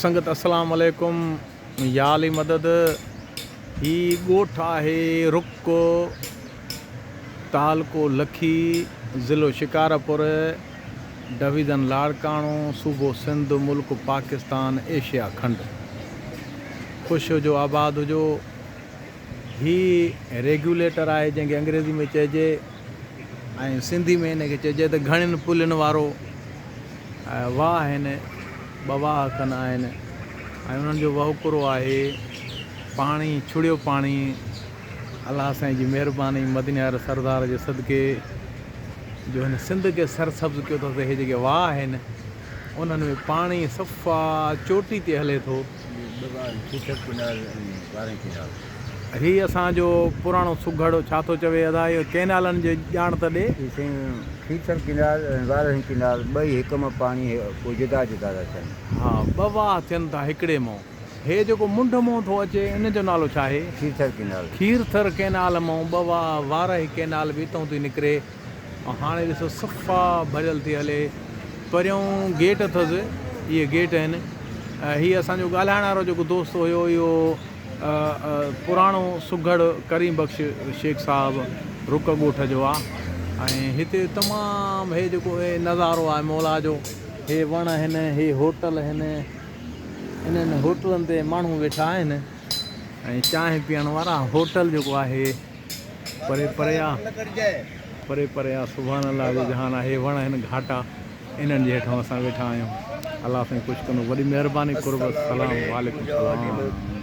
سنگت اسلام عليڪم يا علي مدد هي ڳوٺ آهي رڪ تعلقو لکي ضلعو شڪارپور ڊويزن لاڙڪاڻو صوبو سنڌ ملڪ پاڪستان ايشيا کنڊ خوش هجو آباد هجو هي ريگيوليٽر آهي جنهن کي انگريزي ۾ چئجي ۽ سنڌي ۾ ان کي چئجي ته گهڻين پلين وارو واهه آهن، ٻه واهه کن آهن ۽ انهن جو وهڪرو آهي پاڻي ڇڙيو پاڻي الله سائين جي مهرباني مديني واري سردار جي صدقي جو هن سنڌ کي سرسبز ڪيو اٿس هي جيڪي واهه آهن انهن ۾ پاڻي صفا چوٽي تي هلي ٿو. ٻه واهه آهن کيرٿر ڪينال ۽ ٻارهين ڪينال. هي اسان جو پراڻو سگهڙ ڇا ٿو چوي ادا اهو ڪينالن جي ڄاڻ ته ڏي. هي سائين کيرٿر ڪينال ۽ وارهين ڪينال ٻئي هڪ مان پاڻي پوء جدا جدا ٿا ٿين. ها ٻه واهه ٿين ٿا هڪڙي مون. هي جيڪو منڍ مون ٿو اچي ان جو نالو ڇا آهي؟ کيرٿر ڪينال. کيرٿر ڪينال مون ٻه واهه وارهي ڪينال به اتئون ٿي نڪري ۽ هاڻي ڏسو صفا ڀريل ٿي هلي. پريون گيٽ اٿس اهي گيٽ آهن هي اسان جو ڳالهائڻ وارو جيڪو دوست هيو اهو پراڻو سگهڙ ڪريم بخش شيخ صاحب رڪ ڳوٺ جو آ ۽ هتي تمام هي جيڪو هي نظارو آهي مولا جو هي وڻ آهن هي هوٽل آهن انهن هوٽلن تي ماڻهو ويٺا آهن ۽ چانهه پيئڻ وارا هوٽل جيڪو آهي پري پري آ پري پري آ سبحان الله جو جهان آ هي وڻ آهن گهاٽا انهن جي هيٺان اسان ويٺا آهيون الله سائين خوش ڪندو وڏي مهرباني قرب السلام وعليڪم السلام.